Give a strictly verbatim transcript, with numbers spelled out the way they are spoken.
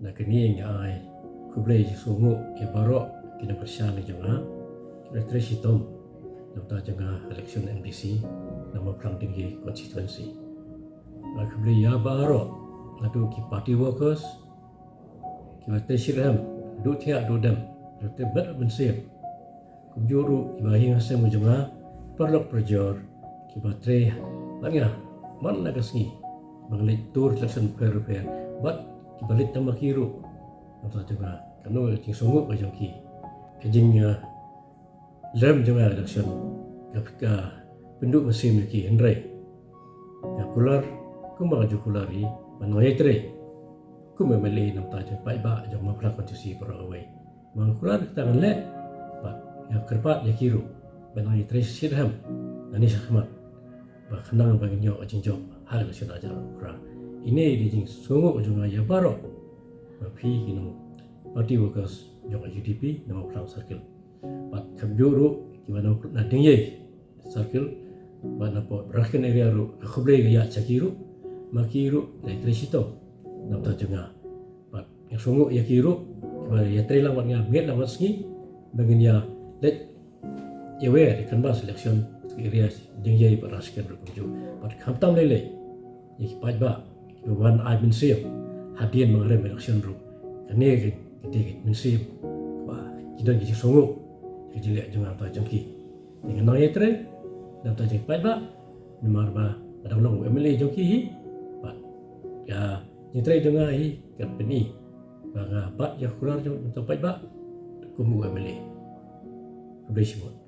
Na kane nga ai khublei jingsngewnguh ïa baroh ki nongkyrshan jong nga kiba trei shitom na bynta jong nga ha election MDC na Mawphlang Diengïei constituency. Nga khublei ïa baroh, naduh ki party workers kiba trei shitrhem, duh thiah duh dem, kiba trei bad mynsiem, kumjuh ruh kiba ïing ha sem jong nga, paralok parajor kiba trei bad nga man la ka sngi ba nga leit tur sha election pher pher, bad kiba leit tang ma ki ruh na bynta jong nga. Kano ka jingsngewnguh ka jong ki, ka jing, uh, lem jong nga election ka, ka pynduh mynsiem ïa ki, hynrei nga kular kumba nga ju kular hi ban nang ïatrei kum u MLA na bynta jong paidbah jong Mawphlang constituency baroh kawei. Ba nga kular kata ngan leh, bad nga kyrpad ïa ki ruh ban nang ïatrei shitrhem nangne shakhmat ba khnang ba ngin ïoh ka jingjop ha ka election ar hajar arphew phra. Ine i dei jingsngewnguh jong nga ïa baroh ma phi ki nong party workers jong ka UDP na Mawphlang circle, bad kumjuh ruh kiba na, na Diengïei circle, bad na Mawphlang area ruh. Ka khublei ka ïa sha ki ruh, ma ki ruh ki la ïatrei shitom na bynta jong nga. Bad nga sngewnguh ïa ki ruh kiba ïatrei lang bad nga miet la wat sngi ba ngin ïa leit ïa wer ïa canvass election area Diengïei bad Rashkhen ruh kumjuh. Bad khamtam lei lei ïa ki paidbah kiba wan ai mynsiem hadien ba ngan rem election ruh. Kane ka dei ka mynsiem ba ki don ki jingsngewnguh ka jingïaleh jong nga na bynta jong ki. Te ngan nang ïatrei na bynta jong ki paidbah namar ba nga dang long u MLA jong ki hi. Bad ka jingtrei jong nga hi ka pyni ba nga bat ïa ka kular jong u paidbah kum u MLA. Khublei shibun.